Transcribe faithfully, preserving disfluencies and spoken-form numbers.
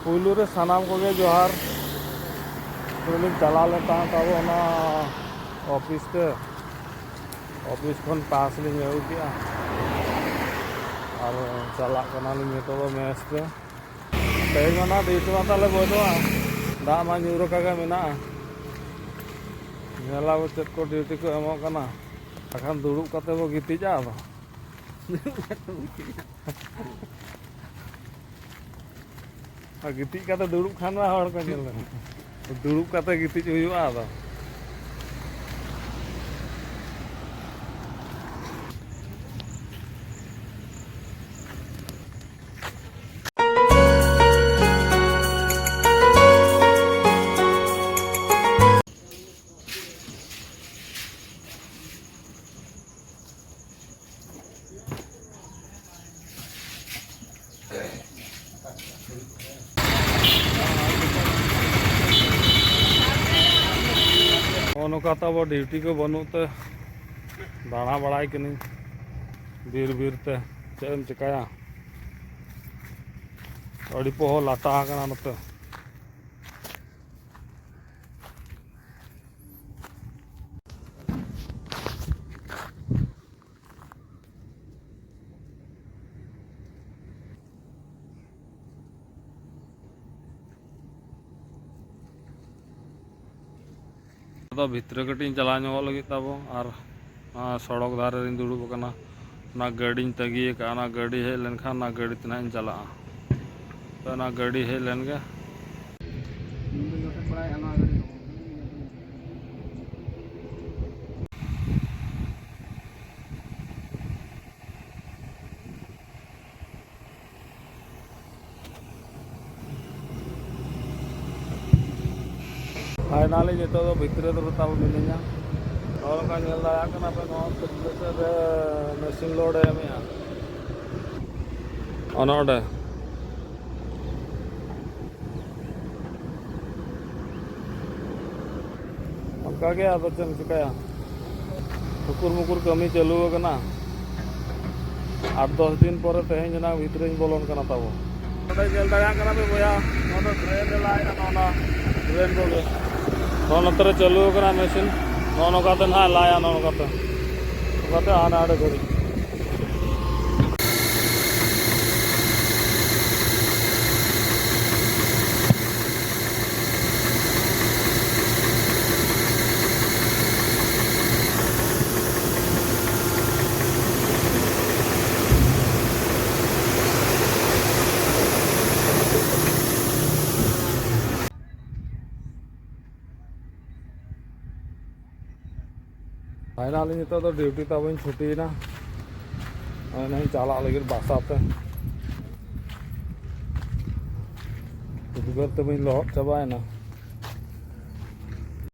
ᱯᱩᱭᱞᱩ ᱨᱮ ᱥᱟᱱᱟᱢ ᱠᱚᱜᱮ ᱡᱚᱦᱟᱨ᱾ ᱯᱩᱭᱞᱩᱧ ᱪᱟᱞᱟᱣ ᱞᱮᱱ ᱛᱟᱦᱮᱸᱫ ᱟᱵᱚ ᱚᱱᱟ ᱚᱯᱷᱤᱥ ᱛᱮ, ᱚᱯᱷᱤᱥ ᱠᱷᱚᱱ ᱯᱟᱥ ᱞᱤᱧ ᱟᱹᱜᱩ ᱠᱮᱜᱼᱟ᱾ ᱟᱨ ᱪᱟᱞᱟᱜ ᱠᱟᱱᱟᱞᱤᱧ ᱱᱤᱛᱚᱜ ᱫᱚ ᱢᱮᱥ ᱛᱮ᱾ ᱛᱮᱦᱮᱧ ᱢᱟ ᱱᱟᱜ ᱰᱤᱭᱩᱴᱤ ᱢᱟ ᱛᱟᱞᱮ ᱵᱟᱹᱱᱩᱜᱼᱟ, ᱫᱟᱜ ᱢᱟ ᱧᱩᱨ ᱟᱠᱟ ᱜᱮ ᱢᱮᱱᱟᱜᱼᱟ᱾ ᱧᱮᱞᱟᱵᱚ ᱪᱮᱫ ᱠᱚ ᱰᱤᱭᱩᱴᱤ ᱠᱚ ᱮᱢᱚᱜ ᱠᱟᱱᱟ, ᱵᱟᱠᱷᱟᱱ ᱫᱩᱲᱩᱵ ᱠᱟᱛᱮ ᱵᱚ ᱜᱤᱛᱤᱡᱼᱟ ᱟᱫᱚ᱾ ᱟᱨ ᱜᱤᱛᱤᱡ ᱠᱟᱛᱮ ᱫᱩᱲᱩᱵ ᱠᱷᱟᱱ ᱢᱟ ᱦᱚᱲ ᱠᱚ ᱧᱮᱞ ᱢᱮ᱾ ᱫᱩᱲᱩᱵ ᱠᱟᱛᱮ ᱜᱤᱛᱤᱡ ᱦᱩᱭᱩᱜᱼᱟ ᱟᱫᱚ᱾ ᱱᱚᱜᱼᱚ ᱱᱚᱝᱠᱟ ᱛᱟᱵᱚ ᱰᱤᱭᱩᱴᱤ ᱠᱚ ᱵᱟᱹᱱᱩᱜ ᱛᱮ ᱫᱟᱬᱟ ᱵᱟᱲᱟᱭ ᱠᱟᱹᱱᱟᱹᱧ ᱵᱤᱨ ᱵᱤᱨ ᱛᱮ᱾ ᱪᱮᱫ ᱮᱢ ᱪᱤᱠᱟᱹᱭᱟ, ᱟᱹᱰᱤ ᱯᱚᱦᱚ ᱞᱟᱴᱟ ᱟᱠᱟᱱᱟ ᱱᱚᱛᱮ᱾ ᱟᱫᱚ ᱵᱷᱤᱛᱨᱤ ᱠᱟᱹᱴᱤᱡ ᱤᱧ ᱪᱟᱞᱟᱣ ᱧᱚᱜᱚᱜ ᱞᱟᱹᱜᱤᱫ ᱛᱟᱵᱚ, ᱟᱨ ᱱᱚᱣᱟ ᱥᱚᱲᱚᱠ ᱫᱷᱟᱨᱮ ᱨᱤᱧ ᱫᱩᱲᱩᱵ ᱟᱠᱟᱱᱟ᱾ ᱚᱱᱟ ᱜᱟᱹᱰᱤᱧ ᱛᱟᱺᱜᱤ ᱟᱠᱟᱫᱼᱟ, ᱚᱱᱟ ᱜᱟᱹᱰᱤ ᱦᱮᱡ ᱞᱮᱱᱠᱷᱟᱱ ᱚᱱᱟ ᱜᱟᱹᱰᱤ ᱛᱮ ᱱᱟᱦᱟᱜ ᱤᱧ ᱪᱟᱞᱟᱜᱼᱟ᱾ ᱛᱚ, ᱚᱱᱟ ᱜᱟᱹᱰᱤ ᱦᱮᱡ ᱞᱮᱱ ᱜᱮ᱾ ᱯᱷᱟᱭᱱᱟᱞᱤ ᱱᱤᱛᱚᱜ ᱫᱚ ᱵᱷᱤᱛᱨᱤ ᱫᱚ ᱛᱟᱵᱚ ᱢᱤᱱᱟᱹᱧᱟ᱾ ᱱᱚᱜᱼᱚ ᱱᱚᱝᱠᱟ ᱧᱮᱞ ᱫᱟᱲᱮᱭᱟᱜ ᱠᱟᱱᱟ ᱯᱮ, ᱱᱚᱣᱟ ᱥᱩᱨ ᱥᱮᱫ ᱨᱮ ᱢᱮᱥᱤᱱ ᱞᱳᱰ ᱮ ᱮᱢᱮᱜᱼᱟ᱾ ᱚᱱᱮ ᱚᱸᱰᱮ᱾ ᱚᱱᱠᱟ ᱜᱮ ᱟᱫᱚ ᱪᱮᱫ ᱮᱢ ᱪᱤᱠᱟᱹᱭᱟ? ᱴᱩᱠᱩᱨ ᱢᱩᱠᱩᱨ ᱠᱟᱹᱢᱤ ᱪᱟᱹᱞᱩ ᱟᱠᱟᱱᱟ᱾ ᱟᱴ ᱫᱚᱥ ᱫᱤᱱ ᱯᱚᱨᱮ ᱛᱮᱦᱮᱧ ᱨᱮᱱᱟᱜ ᱵᱷᱤᱛᱨᱤᱧ ᱵᱚᱞᱚᱱ ᱠᱟᱱᱟ ᱛᱟᱵᱚ᱾ ᱱᱚᱰᱮ ᱧᱮᱞ ᱫᱟᱲᱮᱭᱟᱜ ᱠᱟᱱᱟ ᱯᱮ ᱵᱚᱭᱦᱟ, ᱱᱚᱣᱟ ᱫᱚ ᱰᱨᱮᱱ ᱨᱮ ᱞᱟᱭᱮᱜᱼᱟ, ᱱᱚᱜᱼᱚ ᱱᱟ ᱰᱨᱮᱱ ᱠᱚᱜᱮ᱾ ᱱᱚᱜᱼᱚ ᱱᱚᱛᱮ ᱨᱮ ᱪᱟᱹᱞᱩ ᱟᱠᱟᱱᱟ ᱢᱮᱥᱤᱱ, ᱱᱚᱜᱼᱚ ᱱᱚᱝᱠᱟ ᱛᱮ ᱱᱟᱦᱟᱜ ᱞᱟᱭᱟ, ᱱᱚᱜᱼᱚ ᱱᱚᱝᱠᱟ ᱛᱮ, ᱱᱚᱝᱠᱟ ᱛᱮ ᱦᱟᱱᱟ ᱟᱲᱮ ᱫᱷᱟᱹᱨᱤᱡ᱾ ᱯᱷᱟᱭᱱᱟᱞᱤ ᱱᱤᱛᱚᱜ ᱫᱚ ᱰᱤᱭᱩᱴᱤ ᱛᱟᱵᱚᱧ ᱪᱷᱩᱴᱤᱭᱮᱱᱟ᱾ ᱱᱚᱜᱼᱚᱭ ᱱᱟᱧ ᱪᱟᱞᱟᱜ ᱞᱟᱹᱜᱤᱫ ᱵᱟᱥᱟ ᱛᱮ᱾ ᱩᱫᱽᱜᱟᱹᱨ ᱛᱮ ᱵᱟᱹᱧ ᱞᱚᱦᱚᱫ ᱪᱟᱵᱟᱭᱮᱱᱟ᱾